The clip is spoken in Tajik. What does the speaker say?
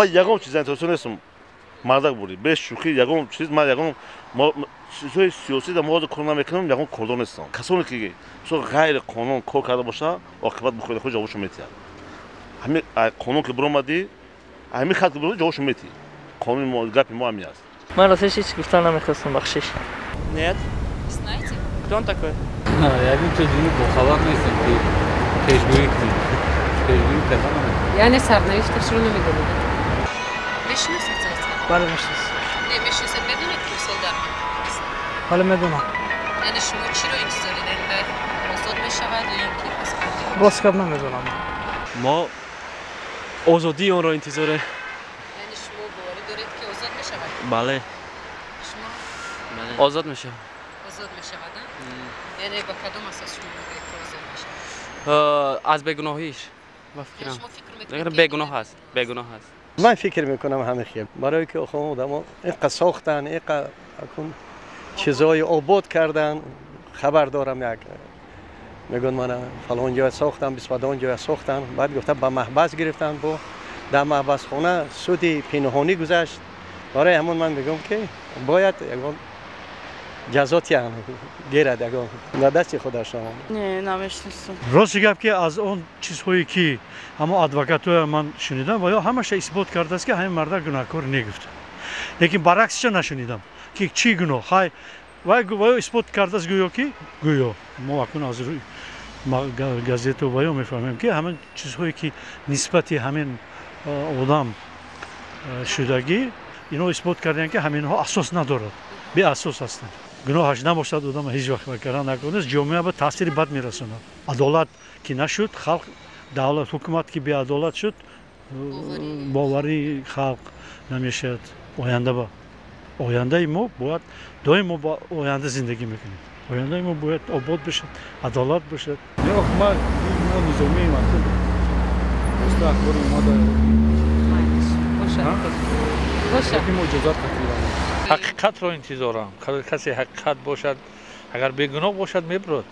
Ман ягон чиз заинтересован нестам. Мардак бурӣ. Бе шӯхӣ ягон чиз ман ягон чизҳои сиёсӣ дар мо кор намекунам, ягон кордор нестам. Касоне ки мисол ғайри қонун кор карда бошад, оқибат ба худи худ ҷавобшо метиҳад. Ҳамин қонун ки биромадӣ, ҳамин хат ки биромадӣ ҷавобшо метиҳӣ. Қонуни мо, гапи мо ҳамин аст. Ман росташ ҳеч гуфтан намехостам, бахшиш. Нет. Знаете? Кто он такой? Ягон чиз бохабар нестем, ки пешгӯӣ кунем. Пешгӯӣ карда наметавонем. Яъне сарнавишташро намедонед? Мешиносед Зайцева? Бале, мешиносам. Не, мешиносед, медонед, ки мисол дар маҳкама аст? Бале, медонам. Яъне шумо чиро интизоред? Яъне вай озод мешавад ё ин ки пас хонда? Рост гап, намедонам. Мо озодии онро интизорем. Яъне шумо боварӣ доред, ки озод мешавад? Бале. Шумо? Озод мешавад. Озод мешавад, а? Яъне ба кадом асос шумо мегӯед, ки озод мешавад? Аз бегуноҳиш ба фикрам. Шумо фикр мекунед, ки бегуноҳ аст, бегуноҳ аст. Ман фикр мекунам ҳамин хел, барое ки охо одамо инқа сохтан, инқа акун чизҳои обод кардан. Хабар дорам, як мегӯянд, мана фалон ҷоя сохтам, бисфадон ҷоя сохтан. Баъд гуфта, ба маҳбас гирифтан, бо дар маҳбасхона суди пинҳонӣ гузашт. Барои ҳамон ман мегӯям, ки бояд ягон ҷазо тиҳанд, гирад ягон ба дасти худашон. Не, намешиносам. Рости гап, ки аз он чизҳое ки ҳамо адвокатҳоя ман шунидам, ва ё ҳамаша исбот кардааст, ки ҳамин марда гунаҳкор негуфта, лекин баръаксиша нашунидам, ки чӣ гуноҳ. Хай, вай ё исбот кардааст, гӯё ки гӯё мо акнун аз рӯи газету ва ё мефаҳмем, ки ҳамин чизҳое ки нисбати ҳамин одам шудагӣ, ино исбот карданд, ки ҳаминҳо асос надорад, беасос ҳастанд. Гуноҳаш набошад, одам ҳеҷ вақт вакара накунад, ҷомеа ба таъсири бад мерасонад. Адолат ки нашуд, халқ, давлат, ҳукумат ки беадолат шуд, боварии халқ намешавад. Оянда ба ояндаи мо бояд доим, мо ба оянда зиндагӣ мекунем, ояндаи мо бояд обод бошад, адолат бошад. Ма низомии уста ахбори мо. Бошад. Мо иҷозат ҳақиқатро интизорам. Касе ҳақиқат бошад, агар бегуноҳ бошад, мебурад.